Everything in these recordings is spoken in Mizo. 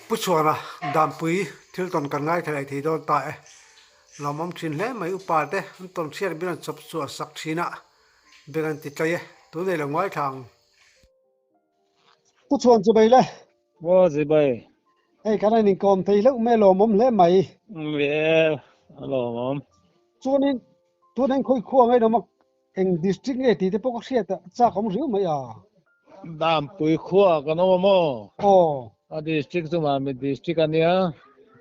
Pu Chhuana Danpui thil tawn kan ngaithla leh thei dawn ta e. Lawmawm thin hle mai upa te an tawn hriat bil an chawp chhuah sak thin a, beng an ti tlai e, tunei lo ngaithla ang. Pu Chhuan chu bei le. Aw chibai. Hei kan rawn inkawm thei hleuh mai lawmawm hle mai. Ve a lawmawm. Chuanin tuna in khawi khua ngaihnawm a eng district nge tih te pawh ka hriat a chak awm riau mai a. Dampui khua kan awm a maw? Aw. A district chu Mamit district a nia.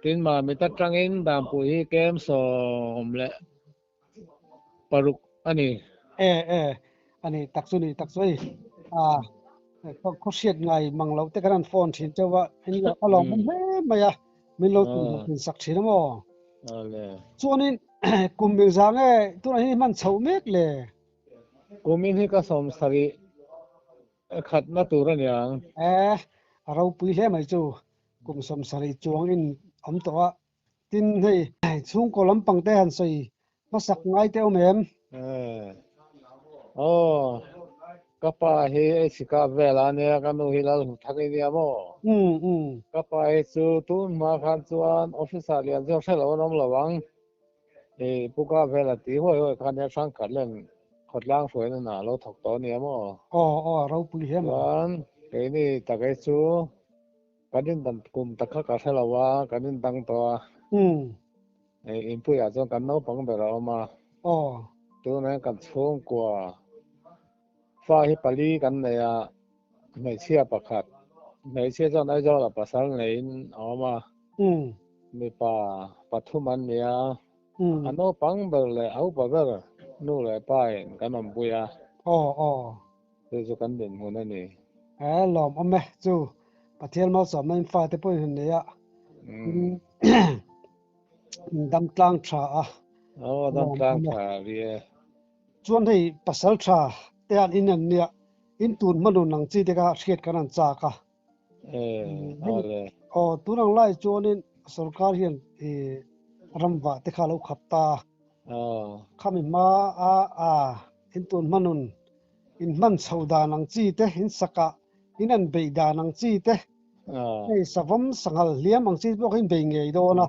Tin Mamit atangin Dampui hi kem 16 a ni. E e a ni tak chu ni tak chu hei a khaw hriat ngai mang loh te kan han phone thin chauh a in lo a lawm awm hle mai a min lo tih sak thin a maw? Chuanin kum engzah nge tunah hian i hman chhoh mek le? Kumin hi ka 71 khatna tur a niang. E a ropui hle mai chu kum 70 chuang in awm tawh a. Tin hei chhungkaw lampang te han sawi hmasak ngai te awm em? Aw, ka pa hi ei chhika vel a nia, ka nu hi lal hmu thak i nia maw? Ka pa hi chu tun hma khan chuan officer lian zawk hre lo an awm lo ang. I pu ka vel a ti huai huai khan nia hrangkhat len khawtlang hruaina hna lo thawk tawh a nia maw? Aw, aw, ropui hle mai. Chuan keini tak hi chu Kan indang kum tak kha ka hre lo a, kan indang tawh a. Hei inpuiah chuan kan naupang ber a awm a. Tunah hian kan chhungkua fa hi pali kan nei a, hmeichhia pakhat. Hmeichhia chuan Aizawlah pasal neiin a awm a, mipa pathum an ni a. A naupang ber leh a upa ber nu leh pa in kan awmpui a. Chu chu kan dinhmun a ni. He lawm awm e chu Pathian malsawmna in fate pawhin han nei a, in dam tlang tha a. Aw dam tlang tha vi e. Chuan hei pasal tha te an in an nia, in tun hmanun ang chi te kha hriat kan han chak a. Aw tun ang lai chuanin sorkar hian i ramvah te kha a lo khap ta a. Khami hma a a in tun hmanun in hman chho dan ang chi te, in sakah in an beih dan ang chi te, hei savawm sanghal hliam ang chi te pawh kha in bei ngei dawn a.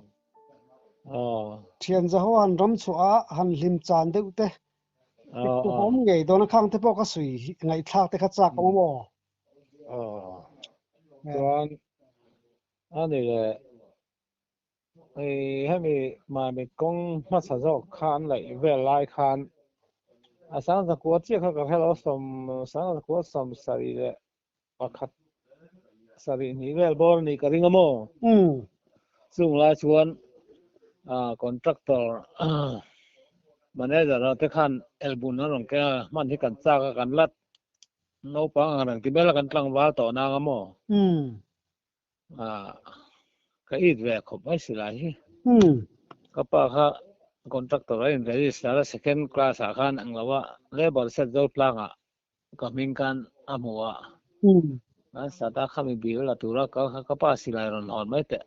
Thian zaho han ram chhuah a han hlim chan deuh te, awm ngei dawn a khang te pawh ka sawi ngaihthlak te kha chak awm a maw? Chuan a ni le. Hei hemi Mamit kawng hmasa zawk kha an laih vel lai khan a 1900 chiah kha ka hre lo 1971 72 vel bawr a nih ka ring a maw? Chung lai chuan contractor manager ho te khan elbun an rawn keng a, hman hi kan chak a kan lat naupang ang reng ti vel a kan tlangval tawh nang a maw? Ka it ve khawp mai si lai hi. Ka pa kha contractor a in register a second class ah khan ang lo a labour set zo tlang ah ka hming khan a hmu a. An sat a khami bill la tura kal kha ka pa silai rawn hawn mai teh.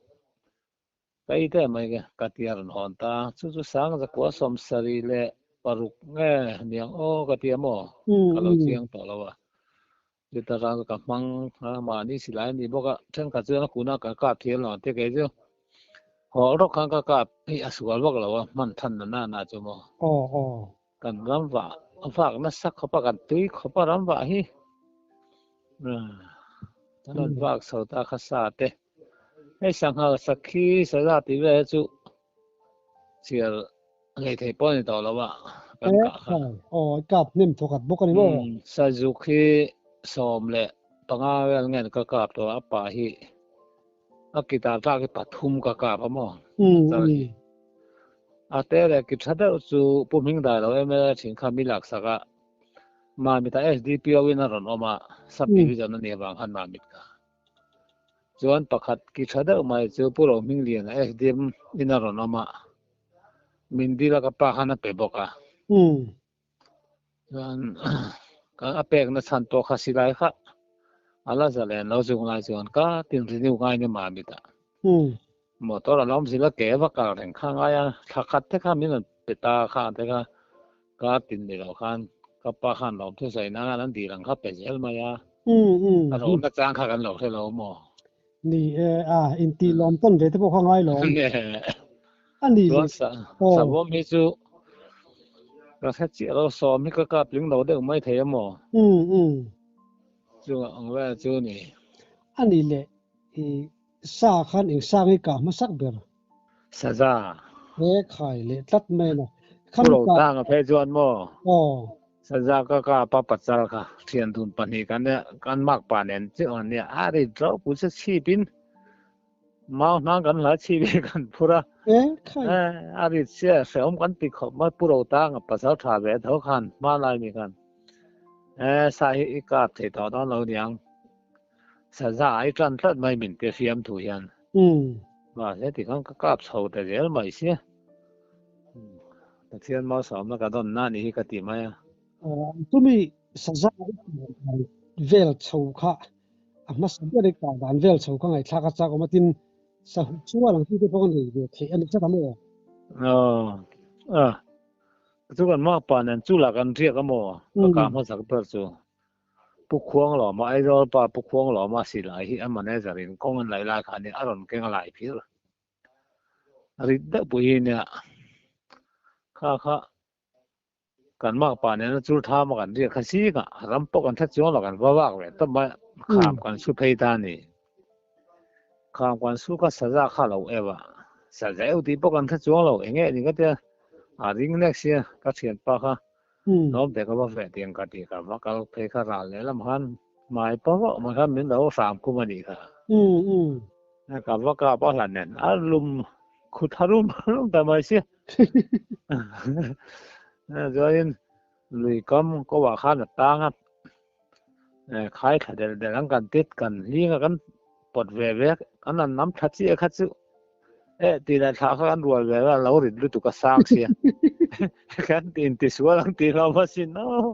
Ka it em mai ka ti a rawn hawn ta. Chu chu 1976 nge niang aw ka ti a maw? Ka lo chiang tawh lo a. Chuta rang ka hmang a, mahni silai a ni bawk a, thenkhat chuan a kuna ka kap thiam lo ang te kei chu haw rawk khan ka kap hi a sual vak lo a, hman than na na na chu maw. Aw aw. Kan ram vah vak nasa khawp a, kan tui khawp a ram vah hi. Kan rawn vak chho ta kha sa te. Hei sanghal sakhi saza tih vel hi chu chhiar ngei thei pawh a ni tawh lo a kan kah kha. Aw kap hnem thaw khat bawk a ni maw? Sazuk hi 15 vel ngen ka kap tawh a, a pa hi a kitar tlak hi pathum ka kap a maw? Chal hi. A te leh ki tha deuh chu Pu Hming Dai lo MLA thin kha mi laksak a, Mamit ah SDPO in a rawn awm a, Sub Division a nih avang khan Mamit ka. Chuan pakhat ki tha deuh mai chu Pu Rohmingliana SDM in a rawn awm a, min dil a ka pa khan a pe bawk a. Chuan a pekna chhan pawh kha silai kha a la za len lo chung lai chuan ka tin renew ngai ni Mamit ah. Motor a lawm zil a ke va kal reng kha ngai a, thla khat te kha min rawn pe ta kha te kha ka tin ni lo khan ka pa khan lawm thusawi nan an dil ang kha pe zel mai a. A rawhna chang kha kan lo hre lo maw? Ni e, a intih lawm tawn ve te pawh kha ngai lawm. A ni Chuan sa savawm hi chu ka hre chiah lo, sawm hi ka kap tling lo deuh mai thei a maw? Um um. Chunga ang vel chu ni. A ni le, i sa khan eng sang i kah hmasak ber? Saza. He khai leh tlat mai na. Pu Ro Tang a phei chuan maw? Aw. Saza ka kap a pachal kha thian dun pahnih kan nia, kan mak pa nen chiah an nia, a ri ro pui se chhip in mau hnang kan hla chhip in kan phur a. E khai. A ri chiah hrehawm kan ti khawp mai Pu Ro Tang a pasal tha ve tho khan hmanlai mi khan e sa hi i kap thei tawh dawn lo niang. Saza ai tan tlat mai min ti hriam thu hian. Mahse tikhan ka kap chho ta zel mai sia. Pathian malsawmna ka dawn na nih hi ka ti mai a. Chumi saza i vel chho kha a hmasa ber i kah dan vel chho kha ngaihthlak a chak awm a tin sahu chuan ang chi te pawh ka nei ve theih a ni tlat a maw? Aw a chu kan makpa nen chu lah kan riak a maw ka kah hmasak ber chu. Pu Khuanglawma, Aizawl pa Pu Khuanglawma silai hi a manager in kawng an laih lai khanin a rawn keng a lai phir. A rit deuh pawh hi nia kha kha kan makpa nena chul tham a kan riak kha zingah ram pawh kan hre chuang lo kan va vak ve tawp mai kham kan su phei ta a ni. Kham kan su kha saza kha lo eu a, saza eu tih pawh kan hre chuang lo eng nge ni ka tia a ring nek sia ka thianpa kha Lawm te ka va feh tiang ka ti ka va kal phei kha ral leh lam khan hmai pa vak mai khan min lo hram khum a nih kha. Ka va kap a hlan nen a lum khu tha rum rum ta mai si. Chuanin lui kam ko ah khan a tang a khai thla del del ang kan tit kan hling a kan pawt ve vek an an nam tha chiah kha chu. Eh ti leh thlah kha kan rual ve a lo rit lutuk a sang sia. Kan ti inti sual ang tih hlauh a sin aw.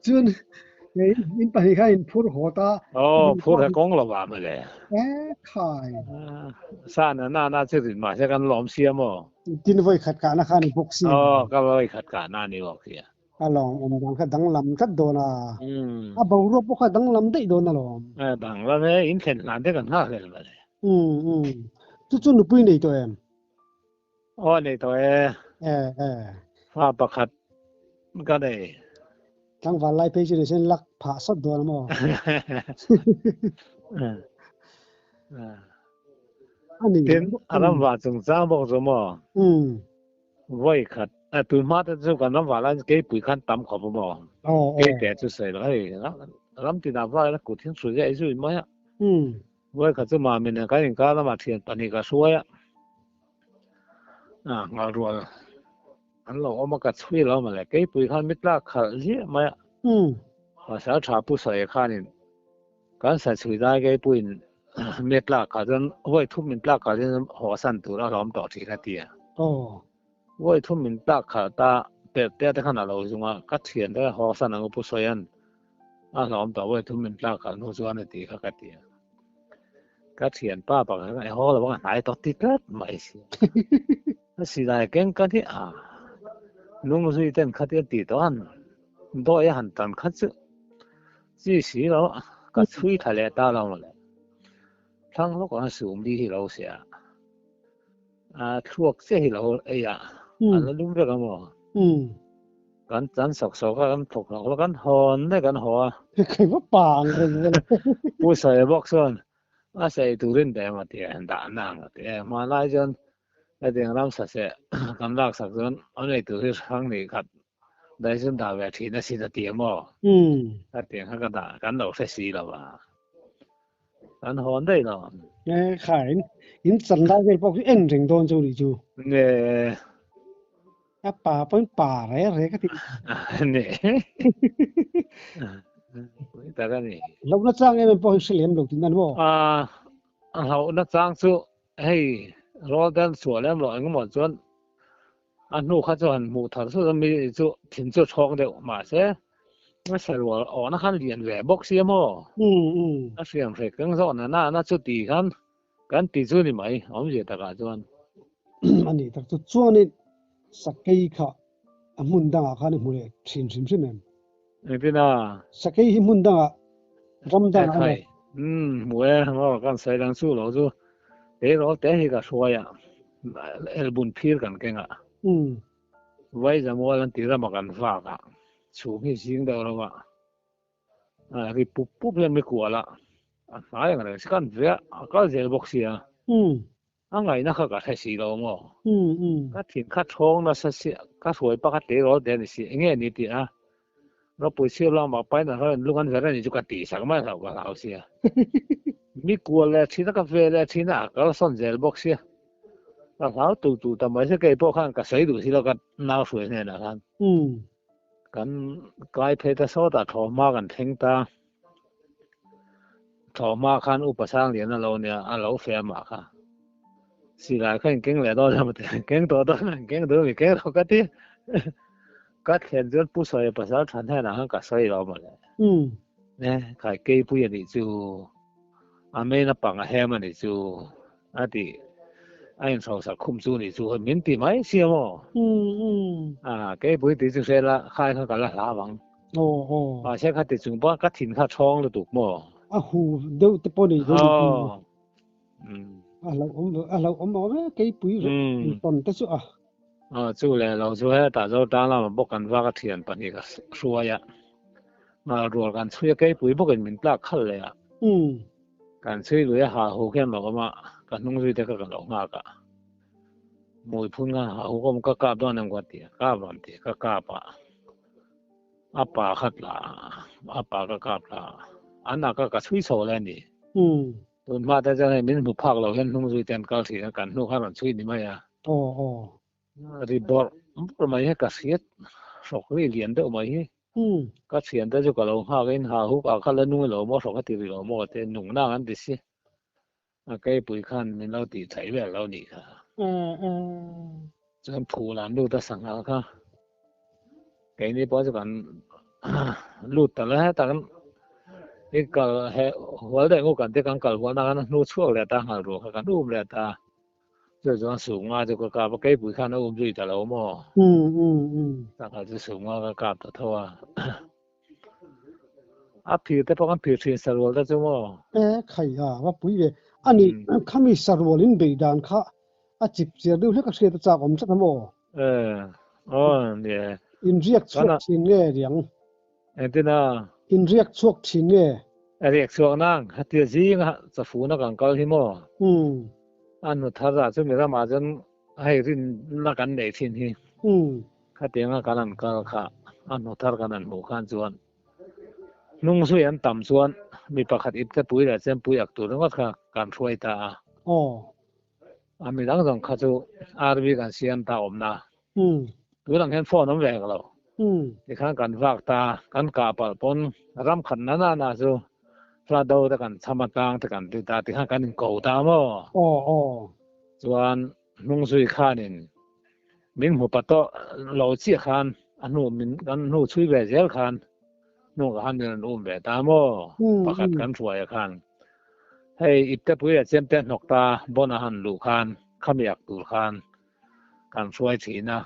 Chuan hei in pahnih kha in phur haw ta. Aw phur he kawng lo va mawle. Eh khai. Sa na na na chu rit mahse kan lawm sia maw. Tin vawi khat kahna kha ni bawk sia. Aw ka vawi khat kahna ni bawk sia. A lawm awm dan kha danglam tlat dawn a, a boruak pawh kha danglam daih dawn alawm. A danglam e, in thlen hlan te kan nghak hlel mawle. Umm umm, chu chu nupui nei tawh em? Aw nei tawh e. E e. Fa pakhat ka nei. Tlangval lai phei chu ni sen lak phah sawt dawn a maw? A ni. Tin, a ram vah chungchang bawk chu maw? Umm. Vawi khat, a tun hma te chu kan ram vah laiin keipui khan tam khawp a maw? Keite chu sawi lo hei ram tinah vak ila kut hin hrui zeh zui mai a. Vawi khat chu mami nen kan inkar lamah thian pahnih ka hruai a, nghal rual an lo awm a ka chhui lo mawle keipui khan mi tlak khalh ziah mai a. Pasal tha pu sawi khanin Kan sa chhui dai keipuiin mi tlak kha chuan vawi thum min tlak kha chuan haw san tur a hlawm tawh thin a ti a. Vawi thum min tlak kha ta pek te te khan a lo zung a, ka thian te haw san ang u Pu Sawian a hlawm tawh vawi thum min tlak khalh hnu chuan a ti kha ka ti a. Ka thian pa pakhat khan i haw lo ang a hnai tawh ti tlat mai si. A silai keng ka ni a, nungzui ten khatia ti tawh han dawi a han tan kha chu. Chi si lo, ka chhui tha leh ta lo mawle. Thlang lawk ang sum li hi lo sia. A thluak che hi lo ei a, a la lum vek a maw? Kan chan sawk sawk a, kan thawk hlawk hlawk, kan hawn daih kan haw a. Kai va pa ang reng vel. Pu Sawi bawk chuan a sawi turin daih ang a ti a, dah na ang a ti a. Hmanlai chuan hetiang ramsa seh kan laksak chuan a nei tur hi hrang nih khat Daihzun dah ve thin a sin a ti a maw? A tiang kha ka dah kan lo hre si lo a. Kan hawn daih lo. E kha in in chan lai vel pawh khi en reng dawn chu nih chu. Ne. A pa pawhin pa re re ka ti. Ne. Pui tak a ni. Hlauhna chang em em pawh hi hre lem lo tih nan maw? A hlauhna chang chu hei Rawldan sual em lo engemaw chuan A hnu kha chuan hmuh thar thut a mi chu thin chu a chhawk deuh mahse a sarual awhna khan lian ve bawk sia maw? A hriam hrek keng zawk na na na chu ti khan kan ti chu ni mai awmzia takah chuan. A nih tak chu chuanin sakei kha a hmun dangah khan i hmu leh thin hrim hrim em? Engtin a? Sakei hi hmun dangah. Ram dang a Khai. Um hmu e maw kan sawi lang chu lo chu tleirawl te hi ka hruai a elbun phir kan keng a. Um. Vai zamual an tih ramah kan vak a chhung hi zing deuh lo a ri pup pup hian mi kual a a hnai ang reng si kan ve a a kal zel bawk sia. Um. A ngaihna kha ka hre si lo maw? Ka thin kha thawng nasa si, ka hruai pakhat tleirawl te a ni si, enge ni tih a ropui chhiar lamah pain a hrawn lung an ver a ni chu ka tih sak mai hlauh ka hlau sia. Mi kual leh thin a, ka ve leh thin a, a kal sawn zel bawk sia. Ka hlau tu tu ta mai sia, kei pawh khan ka sawi duh si lo ka nau hruai hnenah khan. Kan kai phei ta sawtah thlawhhma kan thleng ta. Thlawhhma khan upa Sanglian a lo nia, a lo fe amah kha. Silai kha in keng leh dawn emaw ti, keng tawh dawn a, keng duh mi keng lo ka ti. Ka thlen chuan Pu Sawia pasal tha hnenah khan ka sawi lo mawle. Ne, khai keipui a nih chu, a main a pang a hem a nih chu, a ti. A inhrosak khum chu nih chu, min ti mai sia maw? A, keipui tih chu hre la, khai kha ka la hlau ang. Aw aw. Mahse kha ti chung pawh ka thin kha thawng lutuk maw? A hu deuh te pawh nei deuh lutuk maw? A hlauh awm a hlauh awm awm e keipui tawn te chu a. Aw chu leh lo chu hetah zo tang lamah bawk kan vak a thian pahnih ka hruai a. Nghal rual kan chhui a keipui bawkin min tlak khalh leh a. Kan chhui lui a ha hu khian lo awm a ka hnung zui te kha ka lo nghak a. Hmui phun kha ha hu ka awm ka kap dawn em ka ti a kap rawn ti ka kap a. A pa kha tla a pa ka kap tla an a ka ka chhui chho le a ni. Tun hma te chuan hei min hmu phak lo hian hnung zui te an kal thin a kan hnu kha rawn chhui ni mai a. Aw aw. Ri bawrh bawrh mai hi ka hriat hrawk ri lian deuh mai hi. Ka thian te chu ka lo nghak in ha huk ah kha la nung ilo maw hrawk a ti rih lo maw te nung nang an ti si. A keipui khan min lo tih theih vel lo nih kha. Chuan phul an lut a sanghal kha. Keini pawh chu kan lut ta lo hetah kan i kal he hual daih ngu kan ti kan kal hual na khan a hnu chhuak leh ta nghal ruah kha kan um leh ta. Chu chuan sum nga chu ka kap a keipui khan a um zui ta lo maw. Sanghal chu sum nga ka kap ta tho a. A phir te pawh kan phir thin sarual te chu maw? E khai a va pui ve. Ani khami sarual in bei dan kha a chip chiar deuh hlek a hriat a chak awm tlat a maw? E aw ni e. In riak chhuak thin nge riang? Engtin a? In riak chhuak thin nge? A riak chhuak nang, hatia zinga chafuna kan kal hi maw? A nu thar ah chu mi ramah chuan hei rinna kan neih thin hi. Khatianga kan han kal kha a hnu thar kan han hmuh khan chuan hnung zui an tam chuan mi pakhat ipte pui leh chempui ak tur ringawt kha kan hruai ta a. A mi dang zawng kha chu RV kan siam ta awmna. Tun ang hian phone awm ve hek lo. Tikhan kan vak ta, kan kah palh pawn ram khat na na na chu hla do te kan cham atang te kan ti ta tikhan kan inko ta maw? Chuan hnung zui khanin min hmu pa tawh lo chiah khan a hnu min kan hnu chhui ve zel khan hnu ka han min rawn um ve ta maw pakhat kan hruai a khan hei ipte pui leh chem te hnawk ta bon a han luh khan khami ak tur khan kan hruai thin a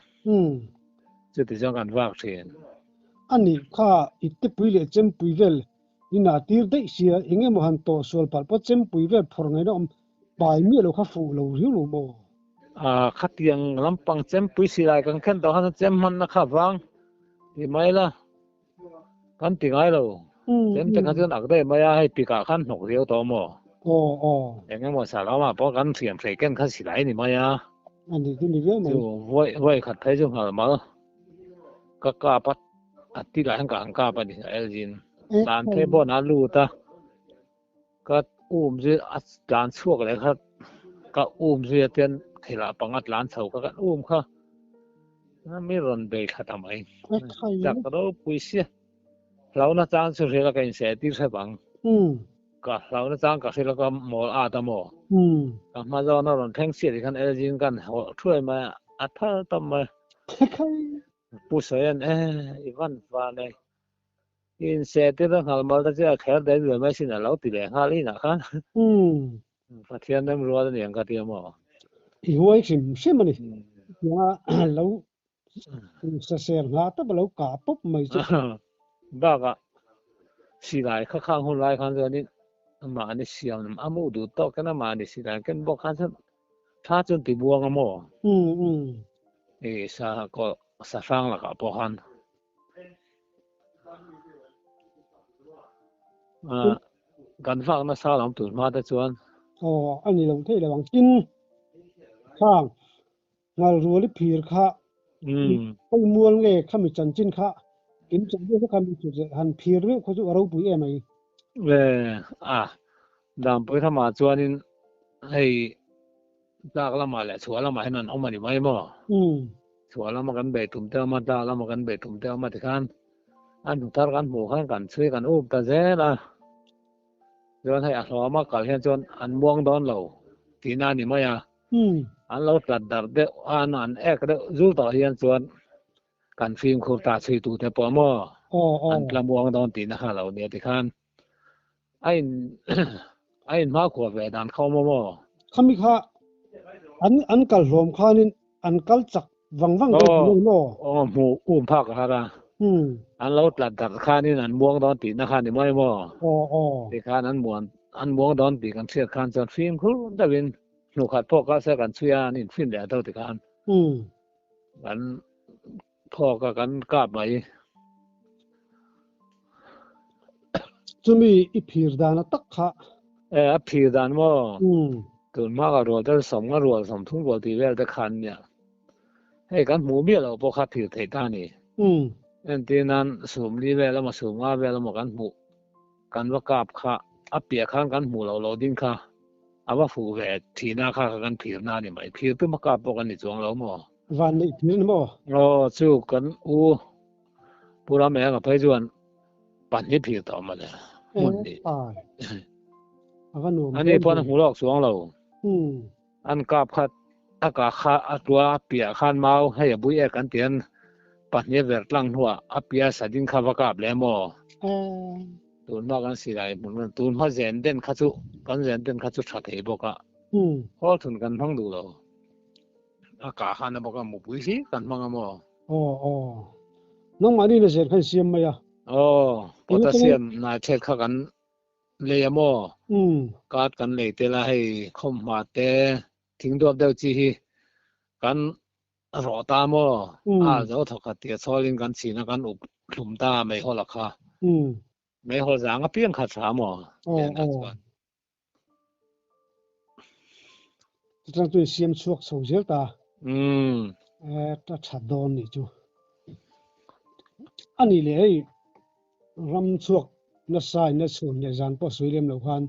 chuti chuan kan vak thin. Ani kha ipte pui leh chem pui vel in a tir daih sia eng emaw han tawh sual palh pawh chem pui vel phawrh ngaihna awm pai miah lo kha fuh lo riau lo maw? Khatiang lampang chempui silai kan khen tawh khan chem hmanna kha vang ti mai la kan ti ngai lo. Chem te kha chuan ak daih mai a, hei pikah khan hnawk riau tawh maw? Aw aw. Eng emaw sa lamah pawh kan thiam hrei ken kha silai ni mai a. A ni chu ni viau mai. Chu vawi vawi khat phei chu nghal mal ka kap a, a ti lah hian ka han kap a ni a Elgin. Tlan phei pawh an lut a. Ka um zui a tlan chhuak leh kha ka um zui a tian thilah panga tlan chho kha kan um kha mi rawn bei thla ta mai chak ropui sia hlauhna chang chu hril a ka inseh tir hrep ang ka hlauhna chang ka hril a ka mawl at a maw ka hma zawn a rawn thleng chiah ti khan Elgin kan hawlh thuai mai a a thar tam mai Pu Sawian e i van van e. Inseh tir a nghal mal ta chiah a kher daih ve mai sin a lo ti leh nghal inah khan. Pathian rem rual a ni ang ka ti a maw? I huai hrim hrim a ni. Tianga lo saser nghah tawp a lo kah pawp mai chu. Bakah Silai kha khang hun lai khan chuanin mahni siam a mu duh tawk ken a mahni silai ken bawk khan chuan tha chuan ti buang a maw? I sa kawh sa hrang lakah pawh khan kan vak nasa lo tur hma te chuan. Aw a ni lo thei lo ang tin khang Ngal rual i phir kha khawi mual nge khami chanchin kha kim chang deuh kha mi chu han phir meuh kha chu a ropui em ai. E a Dampui ramah chuanin hei tlak lamah leh chhuah lamah hian an awm a ni mai maw? Chhuah lama kan bei tum te awm a, tlak lama kan bei tum te awm a tikhan an hnu thar kan hmuh khan kan chhui kan up ta zel a. Chuan hei a hlawma kal hian chuan an muang dawn lo tihna a ni mai a. An lo tlat darh deuh a, an an ek deuh zul tawh hian chuan kan fimkhur ta chhui tute pawh maw an tla muang dawn tihna kha lo nia tikhan a in a in hmakhua ve dan kha awm a maw? Khami kha an an kal hlawm khanin an kal chak vang vang dawn tih ang maw? Aw hmuh um phak a har a, an lo tlat darh khanin an muang dawn tihna kha ni mai maw? Tikhan an muan an muang dawn tih kan hriat khan chuan fimkhur deuhin Hnukhat pawh kal se kan chhui a, an infin leh deuh tikhan kan phawk a, kan kap mai. Chumi i phir dan a tak kha. E, a phir dan maw? Tun hma ka rual te sawm nga rual 30 rual tih vel te khan nia. Hei kan hmuh miah loh pawh kha phir theih ta a ni. Entir nan 40 vel emaw 50 vel emaw kan hmuh kan va kap kha a piah khan kan hmuh loh loh ding kha a va fuh ve thihna kha kha kan phirna a ni mai. Phir tuma kap pawh kan ni chuang lo maw? Van neih phir ni maw? Aw chu kan u Pu Rameng a phei chuan pahnih phir tawh mawle hmun ni. A va nuam Ani pawn a hmu lawk chuang lo. An kap kha a kah kha a tua a piah khan mau hei a bui ek an ti an pahnih a ver tlang hnuah a piah sa ding kha va kap leh maw? Tun hma kan silai hmun reng tun hma zen den kha chu kan zen den kha chu tha thei bawk a hawl thun kan hmang duh lo a kah khan a bawk a mupui hlir kan hmang a maw? Aw aw nangmahni na zen khan siam mai a. Aw potassium nitrate kha kan lei a maw? Card kan lei tel a hei khawmhma te thing duap deuh chi hi kan rawh ta maw? A zo thawk khat tia chhawlin kan chhin a kan up hlum ta meihawl a kha. Meihawl zang apiang kha tha maw? Lian ah chuan. Chutang chu siam chhuak chho zel ta. E ta tha dawn ni chu. Ani le hei ram chhuak nasa in a chhun leh zan pawh sawi lem lo khan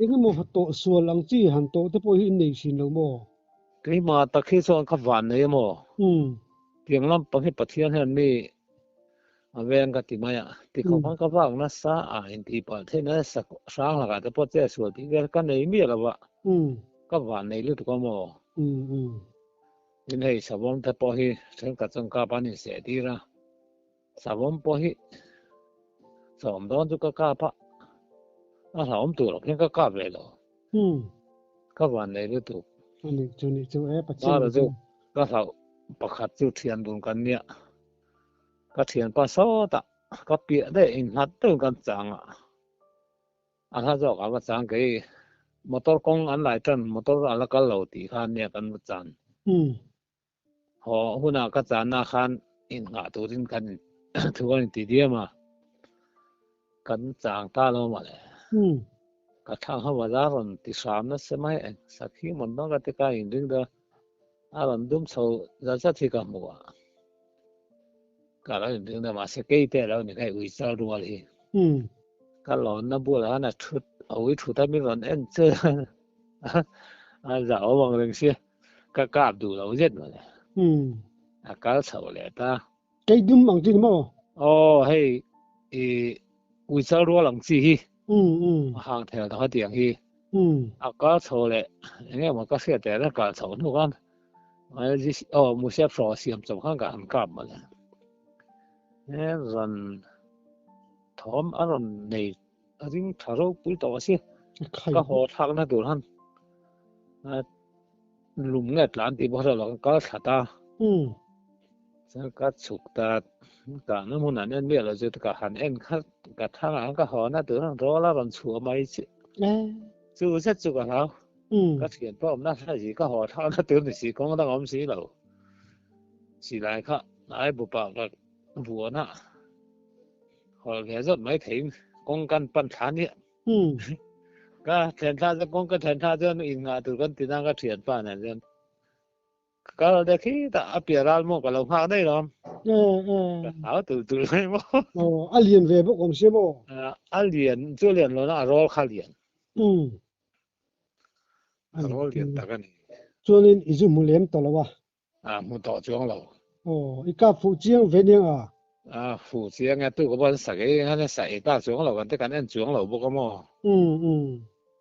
engemaw tawh sual ang chi han tawh te pawh hi in nei thin lo maw? Keimah tak hi chuan ka van nei emaw? Tiang lampang hi Pathian hian mi a veng ka ti mai a, tikhawp khan ka vak nasa a intih palh theih na sak hrang lakah te pawh che sual tih vel ka nei miah lo va, ka van nei lutuk a maw? Tin hei savawm te pawh hi thenkhat chuan kap an inseh tir a. Savawm pawh hi sawm dawn chu ka kap a, a hlauhawm tur loh hian ka kap ve lo. Ka van nei lutuk. Ani chu ni chu e Pathian chu ka hlauh pakhat chu thian dun kan nia. Ka thianpa sawtah ka piah daih innghat deuh kan chang a. A hla zawk a va chang kei motor kawng an lai tan motor a la kal lo tih khan nia kan va chan. Haw hunah ka channa khan innghah turin kan thu kan inti diam a, kan chang ta lo mawle. Ka thlang ho a la rawn ti hram nasa mai eng sakhi mawn dawn ka ti ka inring deuh a, a rawn dum chho zat zat hi ka hmu a, ka lo inring deuh mahse keite a lo ni kha ui chal rual hi. Ka lawnna bulah khan a thut a ui thut a min rawn en che a zah awm ang reng sia. Ka kap duh lo zet mawle. A kal chho leh ta. Kei dum ang chi ni maw? Aw hei i uichal rual ang chi hi. A hang thel ta hetiang hi. A kal chho leh eng emaw ka hriat teh a kal chho hnu khan aw musep hraw siam chawp khan ka han kap mawle. He rawn thawm a rawn nei a ring tha ropui tawh a si. Ka haw thlakna tur han lum nge tlan tih pawh hre lo kan kal thla ta. Chuan ka chhuk ta. Ka na hmun an en miah lo chu ka han en kha ka thang ang ka haw na tur rawl a rawn chhuah mai chi. Chu zet chu ka hlau. Ka thian pawh awmna hla zi ka haw thlak na tur ni si kawng dang awm si lo. Silai kha ai bupa ka vuan a hawl ve zawt mai thei kawng kan pan thla nia. Ka thian thla chuan kawng ka thian thla chuan in ngah tur kan ti na ka thian pa nen chuan. Ka kal deuh khi tah a piah ral maw ka lo nghak daih lo. Ka hlau tul tul mai maw. Aw, a lian ve bawk awm sia maw? A lian chu a lian lo na a rawl kha a lian. A rawl lian tak a ni. Chuanin i zu hmu lem tawh lo a? A hmu tawh chuang lo. Aw, i kap fuh chiang ve nia a? A fuh chiang e, tu ka pawh an sak ei khan a sa ei tak chuang lo kan te kan en chuang lo bawk a maw?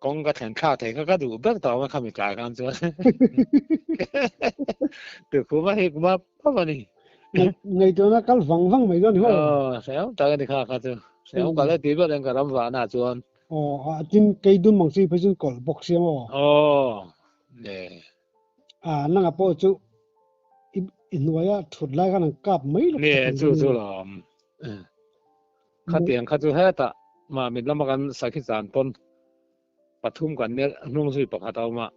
Kawng ka thlen thlak thei kha ka duh ber tawh mai khami tlai khan chuan tukhuma hi kuma pawp a ni. Ngaihtuahna kal vang vang mai dawn ni haw. Aw, hrehawm tak a ni kha kha chu. Hrehawm kal e tih ber in ka ram vahna chuan. Aw, a tin kei dum ang chi phei chuan kawlh bawk sia maw? Aw, le. A, nanga pawh chu i i hnuaia thut lai khan an kap mai lawk. Ni, chu chu lawm. Khatiang kha chu hetah mah mit lama kan sakhi chan pawn pathum kan nia hnung zui pakhat a awm a,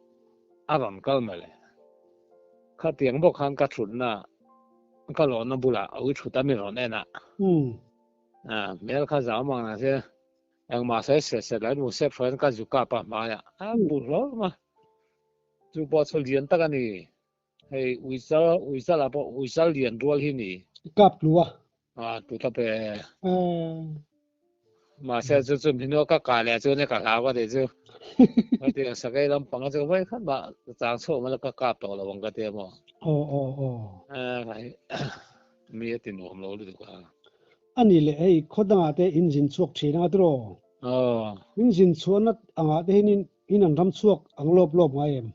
a rawn kal mai le. Khatiang bawk khan ka thutna ka lawhna bulah a ui thut a mi rawn en a. Hmel kha zau mang na se engmah sawi set set lo in mu sep hruaiin ka zu kap a hmaiah a bu hlawm a. Chu pawh chu lian tak a ni. Hei uichal uichal ah pawh uichal lian rual hi ni. Kap tlu a. A tlu ta pe. Mahse chu chu hminua ka kah leh chuan ka hlau ka ti chu. Ka ti ang sakei lampang a chu vawi khat mah chang chhuak mai la ka kap tawh lo ang ka ti a maw. Aw aw aw. Mi a ti nuam lo lutuk a. Ani leh hei khaw dangah te in zin chhuak thin anga tiraw? Aw. In zin chhuahna angah te hian in an ram chhuak ang lawp lawp ngai em?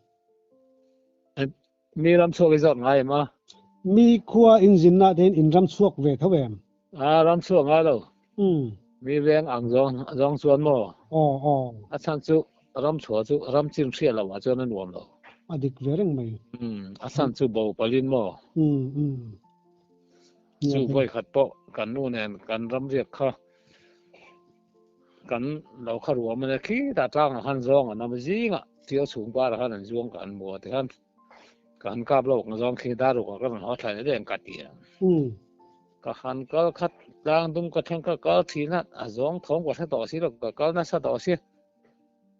Mi ram chhuak i zawt ngai em a? Mi khua in zinna te hian in ram chhuak ve tho em? A, ram chhuak ngai lo. Mi veng ang zawng zawng chuan maw? Aw, aw. A chhan chu ram chhuah chu ram chin hriat loh ah chuan a nuam lo. A dik ve reng mai. A chhan chu bo palin maw? Chu vawikhat pawh kan nu nen kan ram riak kha Kan lo kha ruam a nia khitah tlangah khan zawng an awm a zingah thil chhung parah khan an zuang ka an hmu a tikhan ka han kap lo ang zawng khi dar rukah ka rawn haw thlai daih ang ka ti a. Ka han kal khat tlang dum ka thleng ka kal thin a, a zawng thawm ka hre tawh si lo ka kal nasa tawh si.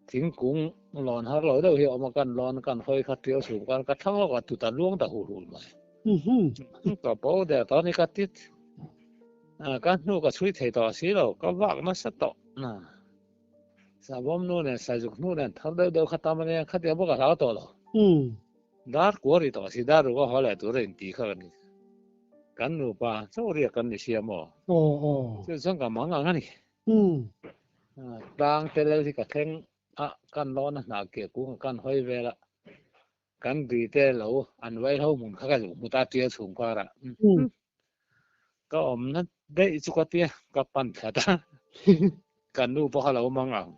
Thingkung lawn har lo deuh hi a awm a kan lawn kan hawi kha tial chhung khan ka thlang lawk a tut a luang ta hul hul mai. Ka bo der tawh a ni ka tit. Ka hnu ka chhui thei tawh si lo ka vak nasa tawh. Savawm nu nen saizuk hnu nen thar deuh deuh kha tam a nia khatiang pawh ka hlau tawh lo. Dar kuar ri tawh si dar ruk a haw leh tur a inti kha ka ni. Kan nupa chaw riak kan ni sia maw? Chu chuan ka mang ang a ni. Tlang te lel hi ka thleng a, kan lawn a hnah keh kung a kan hawi vel a, kan ri te lo an vai ho hmun kha ka duh hmu ta tia chhung karah ka awmna daih chu ka tia ka pan thlat a, ka nu pawh kha lo mang ang,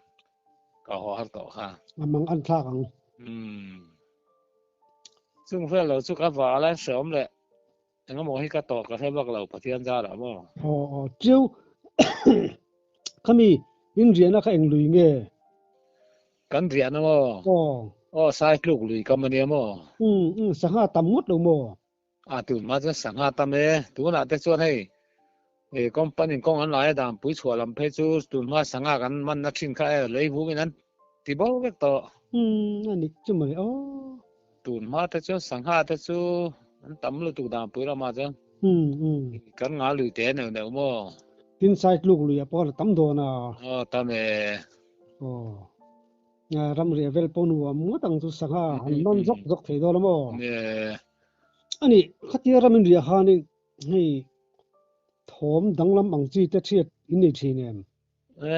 ka haw har tawh kha. A mang an thlak ang. Chung vel lo chu ka vah a lai hreawm leh. Engemaw hi ka tawh ka hre vak lo Pathian zarah maw? Aw aw chiu khami in riahna kha eng lui nge? Kan riahna maw? Aw. Aw Saitluk lui kam ania maw? Um um sangha tam ngawt lo maw? A tun hma chuan sangha tam e, tunah te chuan hei e company in kawng an lai a dan pui chhuah lam phei chu tun hma sangha kan manna thin kha e lei vungin an ti bo vek tawh. Um a nik chu mawle aw. Tun hma te chuan sangha te chu an tam lutuk dan pui ramah chuan kan nga lui te neuh neuh maw. Tin sai tluk lui ah pawh a tam dawn a. Aw tam e. Aw. Ramriah vel pawh nuam ngawt ang chu sangha han man zawk zawk thei dawn a maw. Ani khatia ram in riah khanin hei thawm danglam ang chi te chhiat in nei thin em? E,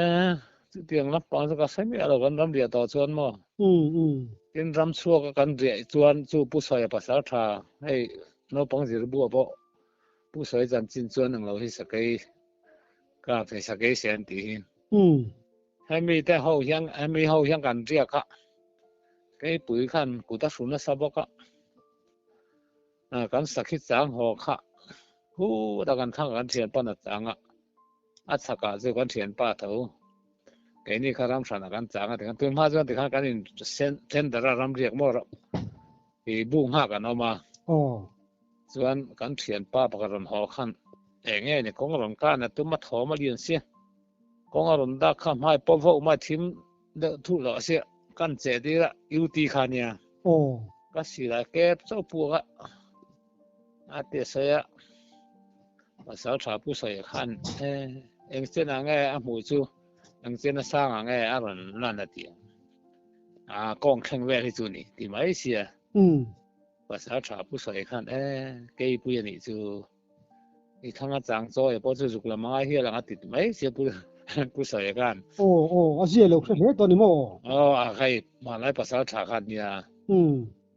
chutiang lampang chu ka hre miah lo, kan ram riah tawh chuan maw? Tin, ram chhuaka kan riah chuan chu Pu Sawia pasal tha, hei naupang zir buah pawh Pu Sawia chanchin chuan ang lo hi sakei ka thei sakei se an tih hi. Hemi te ho hian, hemi ho hian kan riak a, keipui khan kut a hru nasa bawk a, kan sakhi chang haw kha. Hu ta kan thlang kan thianpa na chang a, a chhakah chu kan thianpa tho. Keini kha ram hranah kan chang a tikhan tun hma chuan tikhan kan in tender a ram riak maw i bu nghak an awm a. Chuan kan thianpa pakhat rawn haw khan eng nge ni kawng rawn kan a tum a thawm a lian sia. Kawng a rawn dak kha hmai pawp vauh mai thim deuh thuh loh a sia kan cheh tir a UT kha nia. Ka silai kep chauh puak a. A ti a sawi a, pasal tha pu sawi khan eng chen ah nge a hmuh chu eng chen a sang ah nge a rawn lan a ti ang a kawng thleng vel hi chu ni ti mai sia pasal tha pu sawi khan e keipui a nih chu i thlang a chang chawi pawh chu zuk lam angai hial ang a ti mai sia pu pu sawi khan aw aw a zia lo hre hle tawh ni maw aw a hei hmanlai pasal tha khan nia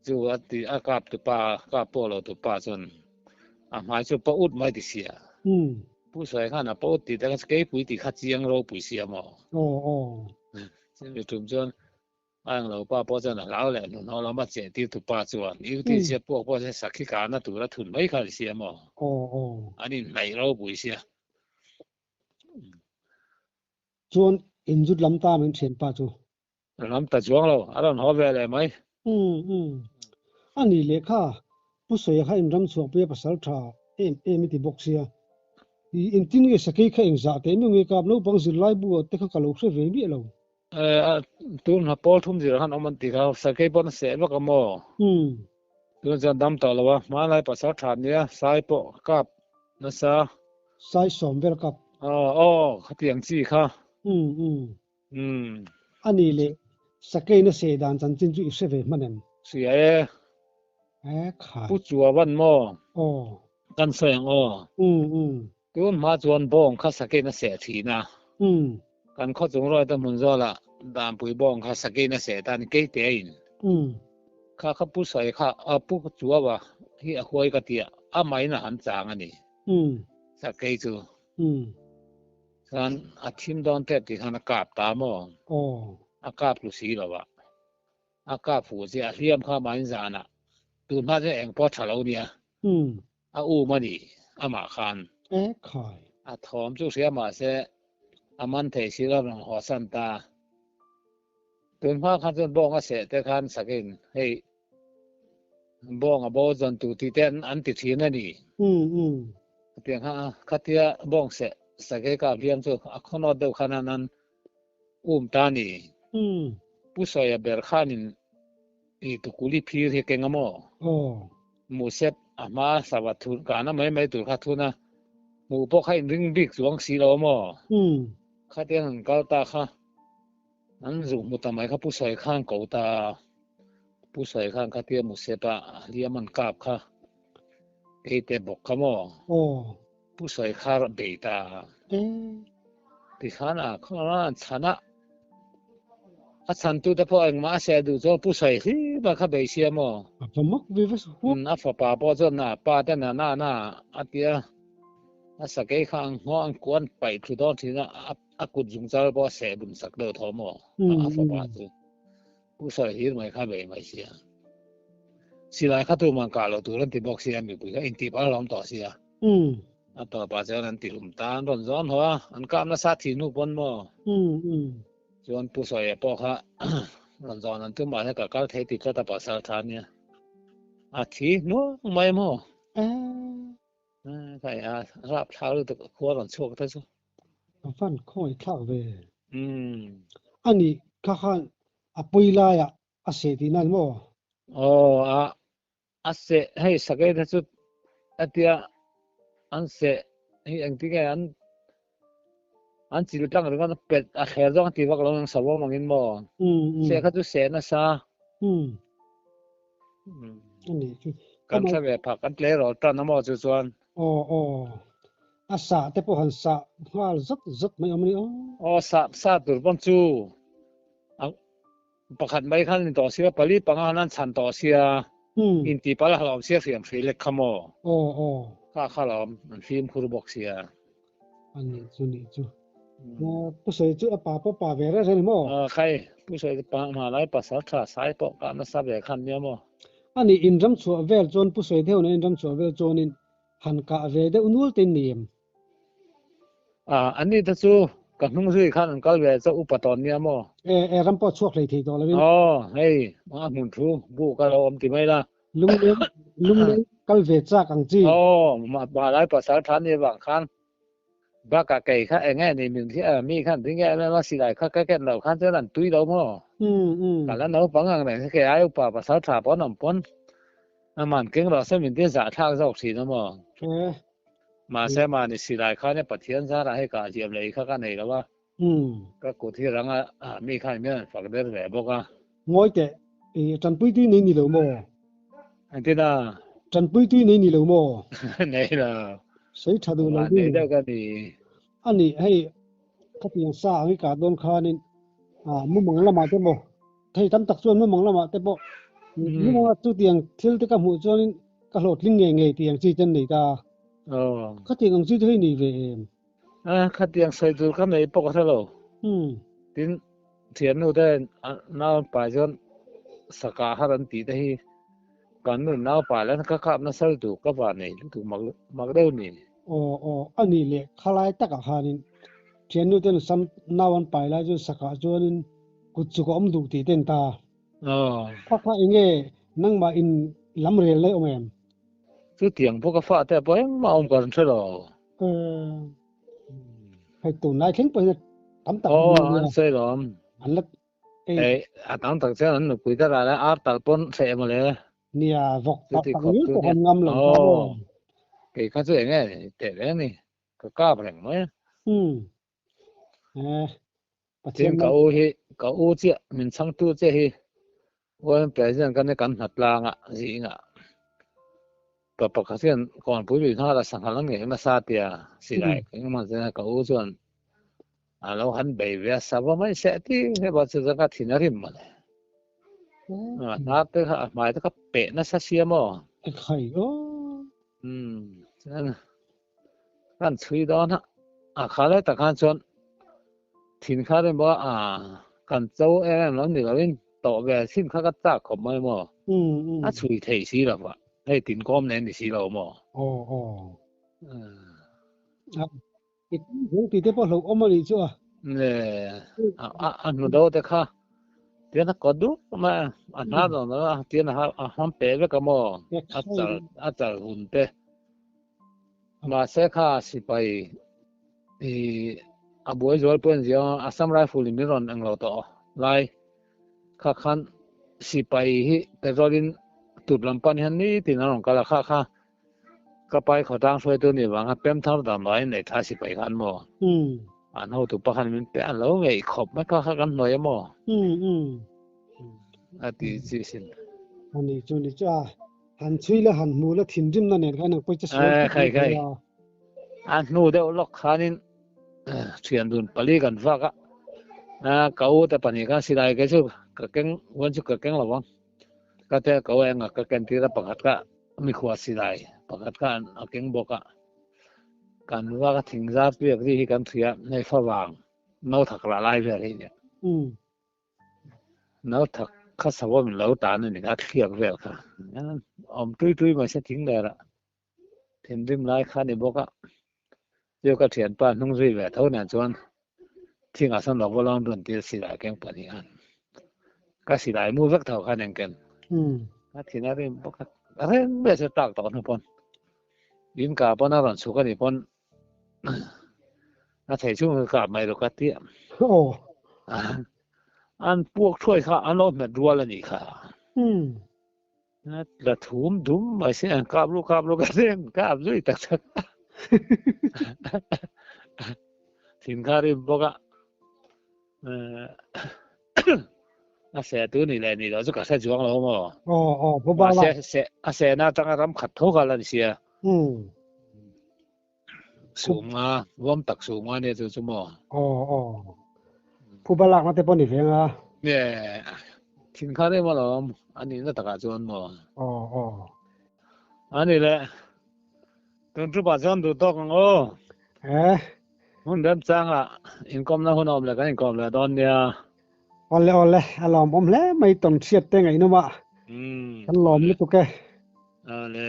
Chu a ti a kap tu pa, kap pawh lo tu pa chuan a hmai chu pa ut mai ti sia. Pu Sawi khan a pa ut tih te kha keipui tih kha chiang ropui sia maw? Aw aw. Chumi tum chuan a englo pa pawh chuan a hlau leh hnuhnawh lam a cheh tir tu pa chuan U ti sia puak pawh chuan sakhi kahna tur a thun mai kha a ni sia maw? Aw aw. An inhnaih ropui sia. Chuan inzut lam ta min thianpa chu. Ram ta chuang lo, a rawn haw ve leh mai. Umm umm. A nih leh kha, Pu Sawia kha in ram chhuak pui a pasal tha em em i ti bawk sia. I engtin nge sakei kha engzah teh miau nge kap naupang zirlai bu ah te kha ka lo hre ve miah lo. A tun hma pawl thum zir khan awm an ti kha, sakei pawn a seh vak a maw? Umm. Tun chuan dam tawh lo a, hmanlai pasal tha nia, sai pawh kap nasa. Sai sawm vel kap. Aw aw, khatiang chi kha. Umm umm. Umm. A nih leh Sakeina seh dan chanchin chu i hre ve hman em? Hria e. E khai. Pu Chua van maw? Aw. Kan sawi ang aw. Umm umm. Tun hma chuan bawng kha Sakeina seh thin a. Umm. Kan khaw chung rawite hmun zawlah Danpui bawng kha Sakeina seh ta ni keite a in. Umm. Kha kha Pu Sawi kha Pu Chua va hi a huai ka tia a main a han chang a ni. Umm. Sakei chu. Umm. Chuan a thim dawn tep tih khan a kap ta maw? Aw. A kap lu si lo a. A kap fuh chiah a hliam kha mahni zanah tun hma chuan eng pawh a tha lo nia. Umm. A um a ni amah khan. E khai. A thawm chu hria mahse a man thei si lo rawn haw san ta. Tun hma khan chuan bawng a seh te khan sakin hei Bawng a bo zawn tu tih te an ti thin a ni. Umm umm. Khatiang kha khatia bawng seh sakei kap hian chu a khawnawt deuh khan an an um ta a ni. Umm. Pu Sawia ber khanin i tukuli phir hi keng a maw? Aw. Musep a hma sava thun kana mai mai tur kha thun a, hmuh pawh kha inring bik chuang si lo a maw? Umm. Khatiang an kal ta kha. An zuk hmu ta mai kha Pu Sawi khan ko ta Pu Sawi khan khatia Musep a hliam an kap kha keite bawk kha maw? Aw. Pu Sawi kha bei ta. E. Tikhan a khaw an chhan a, a chhan tu te pawh engmah a seh duh chuan Pu Sawi hlim a kha bei sia maw? A va mak ve va huap. A fapa pawh chuan a pa te na na na a tia a sakei kha an nghaw an kuan paih thlu dawn thin a, A kut zung chal pawh a seh bun sak deuh tho maw? A fapa chu Pu Sawi hlir mai kha bei mai sia. Silai kha tuman kah loh tur an ti bawk sia, mipui kha intih pah hlawm tawh sia. A tawpah chuan an ti hlum ta, an rawn zawn haw a, an kap nasa thih hnu pawn maw? Chuan Pu Sawia pawh kha rawn zawn an tum mahse ka kal thei ti tlat a pasal tha nia. A thi hnuang mai maw? Kai a rap thla lutuk khua rawn chhuak te chu. A van khawi thlak ve. Umm. A nih kha khan a pawi laiah a seh tihna ni maw? Aw a a seh hei sakei te chu a tia an seh hi engtin nge an an chil tlang ringawt a pet a thler zawng a ti vak lo ang savawm angin maw? Umm. Seh kha chu seh nasa. Umm. A nih chu. Kan hre ve phak kan tleirawl tan a maw chu chuan. Aw aw. A sah te pawh han sah nghal zat zat mai awm a ni aw. Aw sah sah tur pawn chu a pakhat mai khan ni tawh sia pali panga khan an chhan tawh sia intih pal a hlawm sia hriam hrih lek kha maw. Aw aw. Kha kha lawm an fimkhur bawk sia. A nih chu nih chu. Pu Sawi chu a pa pawh pa ve reng reng ni maw? Aw khai Pu Sawi chu pa hmanlai pasal tha sai pawh kah nasa ve khan nia maw. A nih inram chhuah vel chuan Pu Sawi deuh nen inram chhuah vel chuanin. Han kah ve deuh nual te ni em? A, an ni te chu ka hnung zui khan an kal ve chauh upa tawn nia maw? E, e, ram pawh chhuak hlei thei tawh lovin. Aw, hei, a hmun thu bu ka lo awm ti mai la. Lungleng, lungleng kal ve chak ang chi. Aw, Malai pasal tha ni vang khan Bakah kei kha eng nge ni min hria mi khan ti nge em em a silai kha ka ken loh khan chuan an tui lo maw? Ka la naupang ang reng kei ai upa pasal tha pawn awm pawn aman keng rawh se min ti zahthlak zawk thin a maw? Mahse mahni silai khan e Pathian zarah hei kah hliam leh kha ka nei lo a, ka kut hi rang a mi khan min an fak der ve bawk a. Ngawi teh, i tanpui tui nei ni lo maw? Engtin a? Tanpui tui nei ni lo maw? Nei lo. Sawi tha duh lo ding. Nei deuh ka ni. A ni, hei khatiang sa ang i kah dawn khanin mumang lamah te maw, hei tam tak chuan mumang lamah te pawh mumanga chutiang thil te ka hmuh chuanin ka hlawhtling ngei ngei tih ang chi te an nei ta. Khatiang ang chi te hi nei ve em? Khatiang sawi tur ka nei pawh ka hre lo. Tin, Thiannu te nau an pai chuan saka har an tih te hi kan nu nau pai lan ka kap nasa lutuk ka van nei lutuk mak mak deuh ni. Aw aw a nih leh khalai takah khanin thiannu ten sam nau an pai lai chuan sakah chuanin kut chuk a awm duh tih ten ta. Aw. Kha kha enge nangmah in lam rel lai awm em? Chutiang pawh ka fah te pawh engmah awm ka rawn hre lo. Hei tunlai thleng pawh hian tam tak Aw an sawi lawm. An la ei a tam tak chuan an nupui te ral a ar tal pawn hreh emaw le. Nia vawk tak tak ngil pawh an ngam lo ta maw. Kei kha chu eng nge teh reng ni ka kap reng mai. Um eh Pathian ka u hi ka u chiah min chhangtu che hi World President kan kan hna tlanga zinga pa pakhat hian kawnpui lui nghal a sanghal an ngei nasa tia silai engemaw chen ka u chuan a lo han bei ve a sava mai seh ti he ba chu ka thin a rim mawle a hnar te kha a hmai te kha peh nasa sia maw khai o chuan kan chhui dawn a a kha lai tak khan chuan thin kha rim bawk a kan cho em em lo ni loin tawh ve sin kha ka chak khawp mai maw a chhui thei si lo va hei tin kawm nen ni si lo maw aw aw i hung ti te pawh hlauh awm a nih chu a le a hnu do te kha tian a kawt dup mai a hna dawn a tian a ham pe vek a maw a chal a chal hun te mahse kha sipai i a buai zual pawh an ziang a Assam Rifle in min rawn englo tawh lai kha khan sipai hi petrol in tut lam pan hian nitin an rawn kal a kha kha ka pai khawtlang hruaitu ni vang a pem thar dan lai nei tha sipai khan maw an hotu pa khan min pe an lo ngei khawp mai kha kha kan hnuai a maw a ti chi sin ani chu ni chu a han chhui la han hmu la thinrim na nen khan ang pawh che sual khai khai A hnu deuh lawk khanin thian dun pali kan vak a, ka u te pahnih khan silai kei chu ka keng huan chu ka keng lo ang, ka te ka u enga ka ken tir a pakhat kha mikhua silai pakhat kha a keng bawk a, kan vak a thingzar piak ri hi kan hria hei favang no thak rah lai vel hi nia. No thak kha savo min lo tan a ni kha thliak vel kha awm tui tui mai se thing ler ah. Thinrim lai kha a ni bawk a, chu ka thianpa hnung zui ve tho nen chuan thingah sawn lo va lawm run tir silai keng pahnih khan ka silai mu vek tho khan engken ka thin a rim bawk a, reng ber chu tak tawh hnu pawn in ka pawn a rawn chhuk a nih pawn a thei chhung ka kap mai lo ka ti a, an puak thuai kha an lo hmet rual a nih kha. La thum dum mai se an kap lu kap lu ka den kap zui tak tak. Thin kha rim bawk a. A se tu ni le ni lo chu ka hre chuang lo maw. Aw aw pu ba la. Se a se na tanga ram khat tho ka la ni sia. Sum nga vawm tak sum nga nia chu chu maw. Aw aw. Phu ba lak na te pawh ni ve nga. Nge thin kha rem alawm a nih na takah chuan maw. Aw aw. A ni le. Tun thu pah chuan duh tawk ang aw. Eh. Hun remchangah inkawmna hun a awm leh kan inkawm leh dawn nia. Awle awle a lawmawm hle mai tawn hriat te ngaihnawm a. Kan lawm lutuk e. Awle.